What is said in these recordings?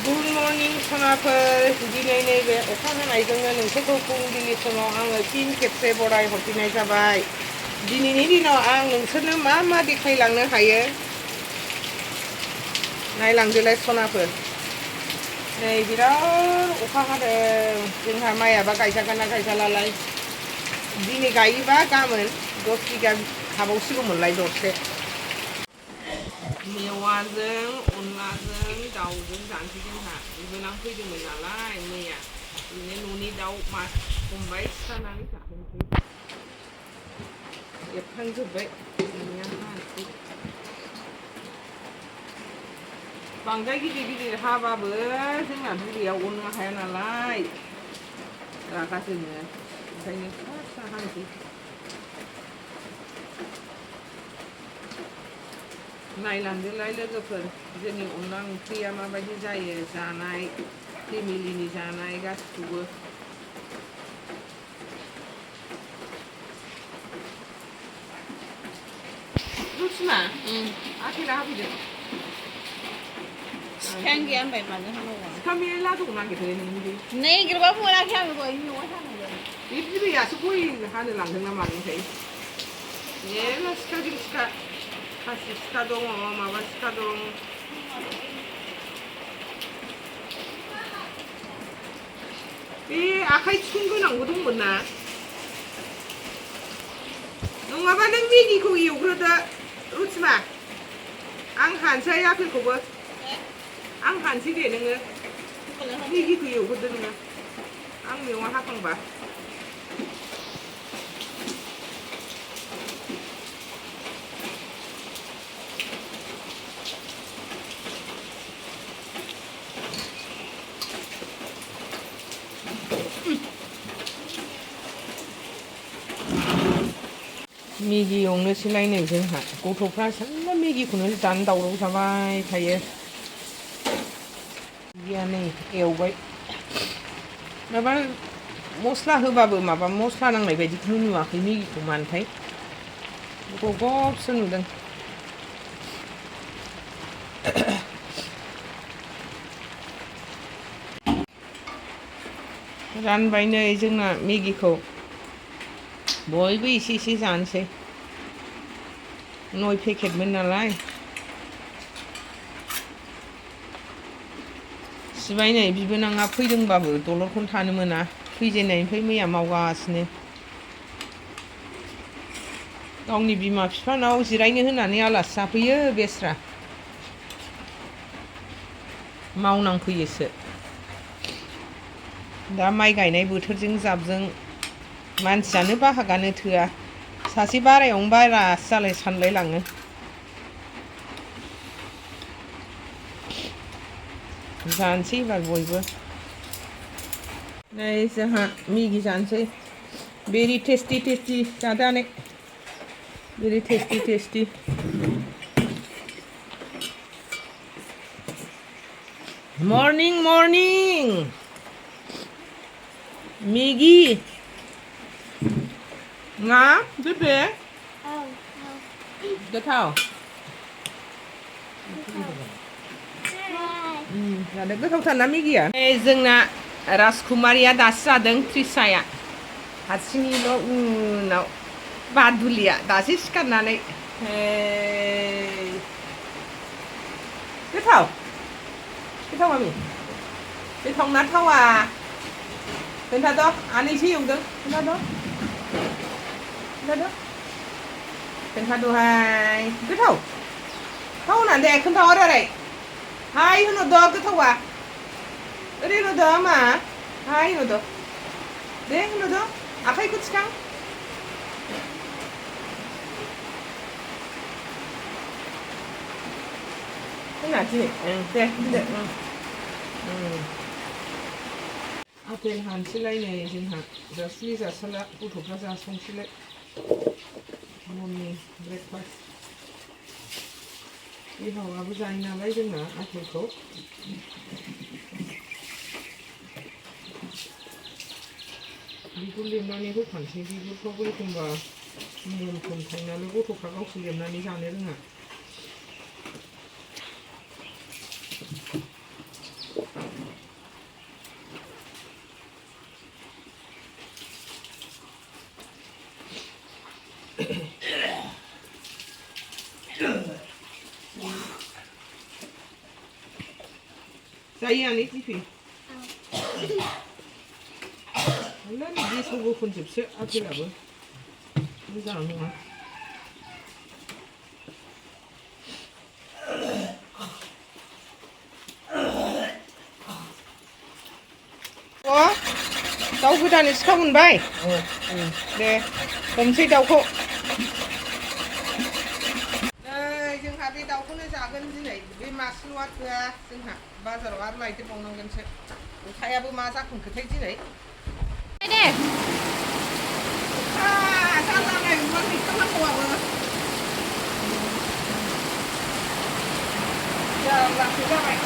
Good morning, सनाफोर दिनै नैबे अखा हानायजोंनो नोंसोरखौ फुंबिलि समाव आङो फिन खेबसे बराय हरफिननाय जाबाय। दिनैनि दिनाव आं नोंसोरनो मा देखायलांनो हायो नायलांदोलाय सनाफोर। नै बिराद अखा हादों, जोंहा माइयाबा गायजागोन ना गायजालालाय। दिनै गायोबा गाबोन 10 बिगा हाबावसिगौमोनलाय दरसे। मेवाजों अनलाजों दाउजों जानोसै जोंहा। बिबोनां फैदोंमोन नालाय मैया, बिदिनो न'नि दाउ हमबाय सिथारनानै जाहोनोसै। एरखांजोब्बाय बांद्राय गिदिर गिदिर हाबाबो जोंना बुरैयाव अननो हाया नालाय, रागा जोङो, ओंखायनो फिसा फिसा हानोसै। नायलांदोलाय लोगोफोर, जोंनि अनला ओंख्रिया माबायदि जायो, जानाय फेमिलिनि जानाय गासिखौबो। रुसिमा आफेला होफैदो। सिखायानो गैया होनबाय मानो होनांगौ आं। सिखा मेरला दं नागिरदों नोंनि नागिरबाबो मोनाखै आं दहाय मेवाइ हानांगोन। बे बिबैयासो गय हानो लांदों ना मादोंथाय। मेरला सिखाजों सिखा, खासि सिखा दङ, माबा सिखा दं। बे आखाइ थिखुं गोनांबो दंमोन ना। नङाबा नों मेगिखौ एवग्रोदो रुथिमा, आं हानसै आपेलखौबो। आं हानसै दे, नोङो मेगिखौ एवग्रोदो नोङो, आं मेवा हाखांबा। मेगि एवनोसैलाय नै जोंहा, गथ'फ्रा सानला मेगिखौनो जानो दावराव जाबाय थायो। मेगिया नै एवबाय, माबा मस्ला होबाबो माबा मस्ला नांनाय बायदिखौनो नुवाखै मेगिखौ, मानोथाय गगबसो नुदों। रानबाय नै जोंना मेगिखौ, बयबो एसे एसे जानोसै। 9 पेकेटमोन नालाय। सिबाय नै बिबोनाङा फैदोंबाबो दलरखौनो थानो मोना, फैजेननायनिफ्राय मैया मावगासिनो। गावनि बिमा बिफानाव जिरायनो होननानै आलासि जाफैयो बेस्रा, मावनांफैयोसो। दा माइ गायनाय बोथोरजों जाबजों मानसियानो बाहागानो थोआ, सासे बारायावनो बारासो सानलाय लाङो। जानोसै एबार बयबो। नै जोंहा मेगि जानोसै, भेरि टेस्टि टेस्टि जादो आनै, भेरि टेस्टि टेस्टि। मर्निं मर्निं मेगि मा बेबे गोथाव। जादो, गोथावथारना मेगिया। जोंना राजकुमारिया दासो जादों, त्रिसाया हारसिङैल' उनाव, बादुलिया दासो सिखारनानै। गोथाव गोथाव मामि, गोथाव ना थावा खोन्थाद', आनैसो एवदों, खोन्थाद' खोन्थाद'हाय। गोथाव थाव होननानै दे खोन्थाहर ओरै, हाय होनहरद' गोथावा, ओरै होनहरद' मा हाय होनहरद' दे, होनहरद' आखाइखौ थिखां। जोंना दिनै दे होनदो। आपेल हानसैलाय नै जोंहा, जासिले जासाला गथ'फ्रा जासंसैलाय मर्निं ब्रेकफास्ट। बिहावाबो जायो नालाय जोंना आपेलखौ। बिगुर लेमनानै होखानोसै, बिगुरफ्रावबो एखमबा नियम सम थायो नालाय, गथ'फ्रा गावसोर लेमनानै जानो रोङा। 자이 안에 찌피. 원래는 네 소고 혼집시 앞이라고. 이제 안 먹어. दाउ गोदानै सिखा मोनबाय दे हमसै दाउखौ नै जोंहा बे दाउखौनो जागोन दिनै बे मासेल'आ थोआ जोंहा बाजाराव आरो लायदेरबावनांगोनसो अखायाबो मा जाखांखोथाय दिनै दे जानला नाय अमा गैथारनांगौआबो जारलासो जाबाय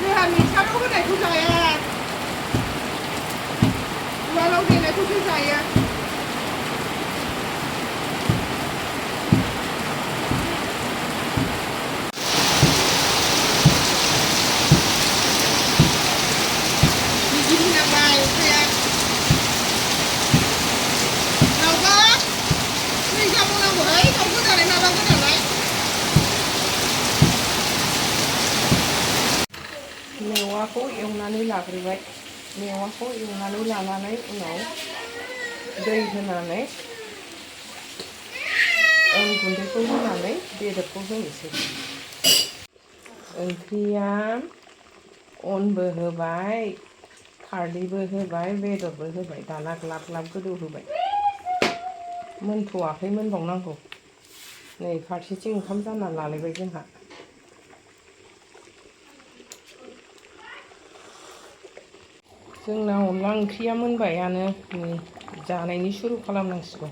जोंहा मिक्साराव होनायखौ जाया उवालाव देनायखौसो जायो बिदि नांबाय अखाया दाउबा नै जाबावनांगौहाय दाउ गोदानाय माबा गोदानाय मेवाखौ एवनानै लाग्रोबाय मेवाखौ एवनानै लानानै उनाव दै होनानै अन गुन्दैखौ होनानै बेदरखौ होनोसै ओंख्रिया अनबो होबाय खारदैबो होबाय बेदरबो होबाय दाना ग्लाब ग्लाब गोदौ होबाय मोनथ'वाखै मोनबावनांगौ नै फारसेथिं ओंखाम जानना लालायबाय जोंहा जोंना अनला ओंख्रिया मोनबायानो नै जानायनि सुरु खालामनांसिगौ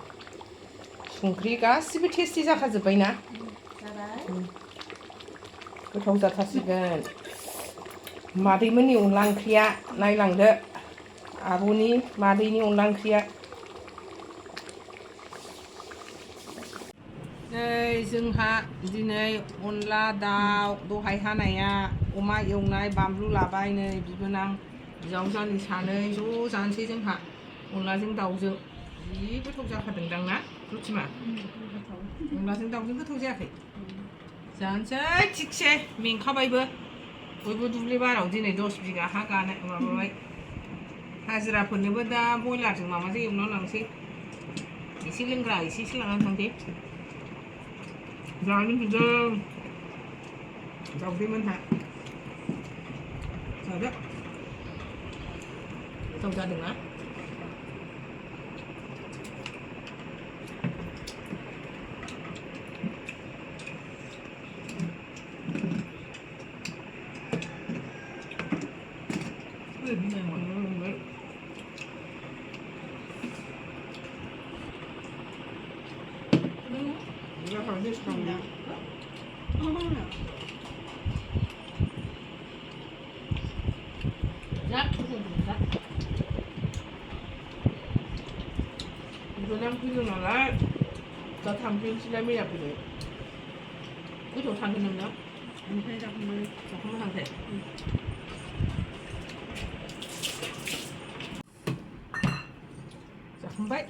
संख्रि गासिबो टेस्टि जाखाजोब्बायना गोथाव जाथारसिगोन मादैमोननि अनला ओंख्रिया नायलांदो आब'नि मादैनि अनला ओंख्रिया नै जोंहा दिनै अनला दाउ दहाय हानाया अमा एवनाय बानलु लाबाय नै बिबोनां बिजावजालि सानै ज' जानोसै जोंहा अनलाजों दाउजों जि गोथाव जाखादोंदां ना रुथिमा अनलाजों दाउजों गोथाव जायाखै जानोसै थिगसे मेंखाबायबो बयबो दुब्लि बारियाव दिनै 10 बिगा हा गानाय माबाबाय हाजिराफोरनोबो दा बयलारजों माबाजों एवना लांसै एसे लोंग्रा एसेसो लानानै थांसै जानो बिदों दाउदैमोनहा जादो गोथाव जादोंना 당기는 날, 나 당긴 시간이야 그래. 그죠 당기는요? 살짝 한번. 한번 상태. 자, 한 발.